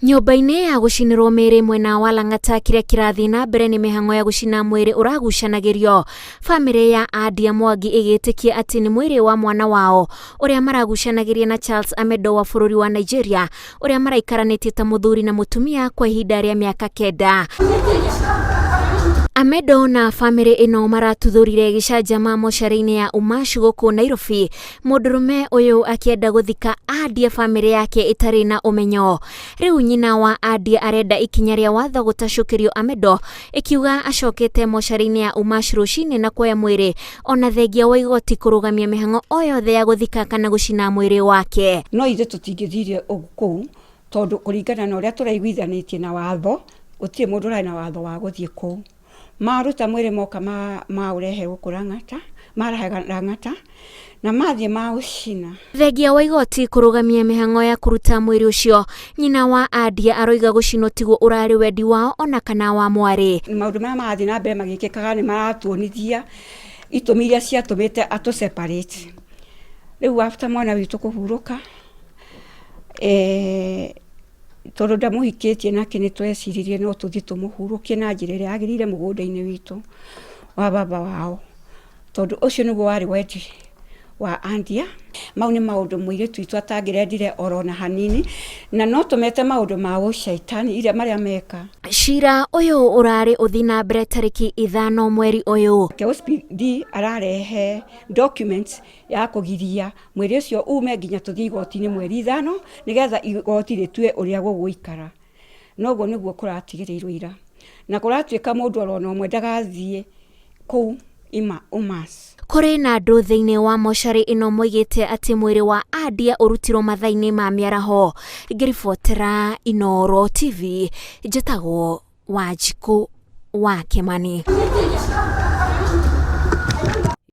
Nyũmba-inĩ ya gũcinĩrwo mĩĩrĩ mwena wa Lang'ata kĩrĩa kĩrathiĩ na mbere nĩ mĩhang'o ya gũcina mwĩrĩ ũragucanagĩrio. Bamĩrĩ ya Adia Mwangi ĩgĩtĩkia atĩ nĩ mwĩrĩ wa mwana wao ũrĩa maragucanagĩria na Charles Amedo wa bũrũri wa Nigeria ũrĩa maraikaranĩtie ta mũthuri na mũtumia kwa ihinda rĩa mĩaka kenda. Amedo na bamĩrĩ ĩno maratuthũrire gĩcanjama mocarĩ-inĩ ya Umash gũkũ Nairobi Mũndũrũme ũyũ akĩenda gũthika Adia bamĩrĩ yake ĩtarĩ na ũmenyo. Rĩu nyina wa Adia arenda ikinya rĩa watho gũtacũkĩrio Amedo, ĩkiuga acokete mocarĩ-inĩ ya Umash rũcinĩ na kuoya mwĩrĩ ona thengia wa igoti kũrũgamia mĩhang'o o yothe ya gũthika kana gũcina mwĩrĩ wake. No ithuĩ tũtingĩthire kũu tondũ kũringana na ũrĩa tũraiguithanĩtie na watho, gũtirĩ mũndũ ũrarĩ na watho wa gũthiĩ kũu. Maruta mwĩrĩ moka maũrehe gũkũ Lang'ata, marehe Lang'ata, na mathiĩ maũcina. Thengia wa igoti kũrũgamia mĩhang'o ya kũruta mwĩrĩ ũcio, nyina wa Adia aroiga gũcinwo tiguo ũrarĩ wendi wao ona kana wa mwarĩ. Maũndũ marĩa marathiĩ na mbere magĩkĩkaga nĩ maratuonithia itũmi iria ciatũmĩte atũ separate. Rĩu after mwana witũ kũhurũka, eh, Tondũ ndamũhikĩtie nake nĩ tweciririe no tũthiĩ tũmũhurũkie na njĩra ĩrĩa yagĩrĩire mũgũnda-inĩ witũ wa baba wao. Tondũ ũcio nĩguo warĩ wendi wa Andia. Mau nĩ maũndũ mũirĩtu witũ atangĩrendire oro na hanini, na no tũmete maũndũ ma ũcaitani iria marĩa meka. Cira ũyũ ũrarĩ ũthiĩ na mbere tarĩki 5 mweri ũyũ. OCPD ararehe documents ya kũgiria mwĩrĩ ũcio ume nginya tũthiĩ igoti-inĩ mweri 5 nĩgetha igoti rĩtue ũrĩa gũgũikara. Na ũguo nĩguo kũratigĩrĩirwo ira. Na kũratuĩka mũndũ oro na ũmwe ndagathiĩ kũu Umas. Kũrĩ na andũ thĩinĩ wa mocarĩ ĩno moigĩte atĩ mwĩrĩ wa Adia ũrutirwo mathaa-inĩ ma mĩaraho. Ngĩribotera Inooro TV, njĩtagwo Wanjikũ wa Kĩmani.